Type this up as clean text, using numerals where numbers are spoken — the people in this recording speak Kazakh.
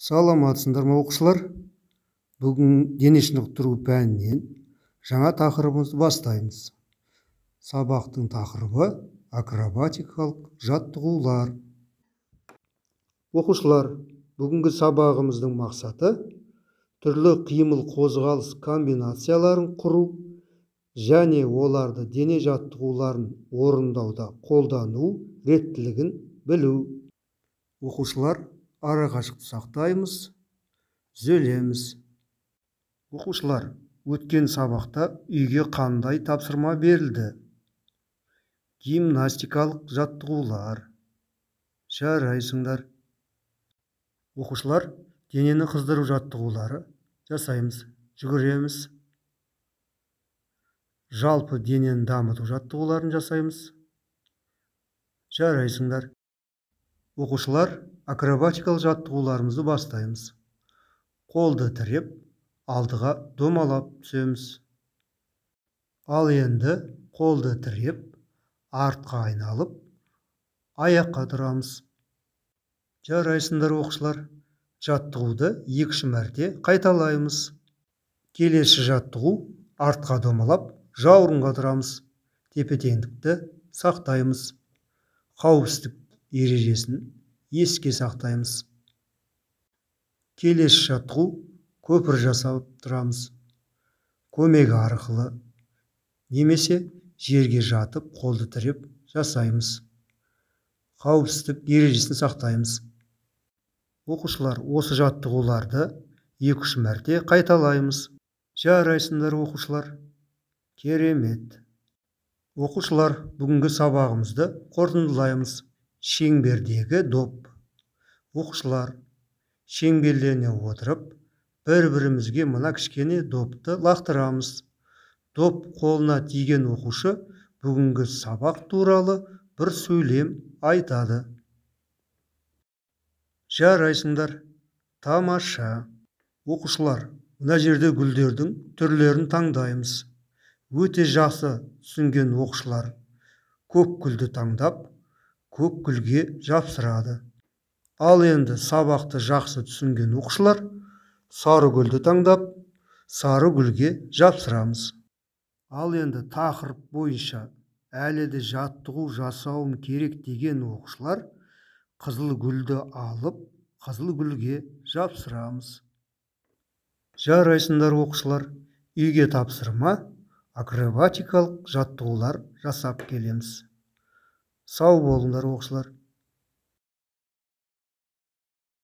Саламатсыңдар ма, оқушылар? Бүгін дене шынықтыру пәнінен жаңа тақырыбымызды бастаймыз. Сабақтың тақырыбы акробатикалық жаттығулар. Оқушылар, бүгінгі сабағымыздың мақсаты түрлі қимыл қозғалыс комбинацияларын құру және оларды дене жаттығуларын орындауда қолдану реттілігін білу. Оқушылар, арақашықтықты сақтаймыз, түзелеміз. Оқушылар, өткен сабақта үйге қандай тапсырма берілді? Гимнастикалық жаттығулар. Жарайсыңдар. Оқушылар, денені қыздыру жаттығулары жасаймыз, жүгіреміз. Жалпы денені дамыту жаттығуларын жасаймыз. Жарайсыңдар. Оқушылар, акробатикалық жаттығуларымызды бастаймыз. Қолды тіреп, алдыға домалап түсеміз. Ал енді қолды тіреп, артқа айналып, аяққа тұрамыз. Жарайсыңдар, оқушылар. Жаттығуды 2-3 мәрте қайталаймыз. Келесі жаттығу артқа домалап, жауырынға тұрамыз. Тепе-теңдікті сақтаймыз. Қауіпсіздік ережесін еске сақтаймыз. Келесі жаттығу көпір жасап тұрамыз. Көмегі арқылы немесе жерге жатып қолды тіреп жасаймыз. Қауіпсіздік ережесін сақтаймыз. Оқушылар, осы жаттығуларды 2-3 мәрте қайталаймыз. Жарайсыңдар, оқушылар. Керемет. Оқушылар, бүгінгі сабағымызды қорытындылаймыз. Шеңбердегі доп. Оқушылар, шеңберлене отырып, бір-бірімізге мына кішкене допты лақтырамыз. Доп қолына тиген оқушы бүгінгі сабақ туралы бір сөйлем айтады. Жарайсыңдар. Тамаша. Оқушылар, мына жерде гүлдердің түрлерін таңдаймыз. Өте жақсы түсінген оқушылар көк гүлді таңдап, көк гүлге жапсырады. Ал енді сабақты жақсы түсінген оқушылар сары гүлді таңдап, сары гүлге жапсырамыз. Ал енді тақырып бойынша әлі де жаттығу жасауым керек деген оқушылар қызыл гүлді алып, қызыл гүлге жапсырамыз. Жарайсыңдар, оқушылар. Үйге тапсырма акробатикалық жаттығулар жасап келеміз. Сау болыңдар, оқушылар.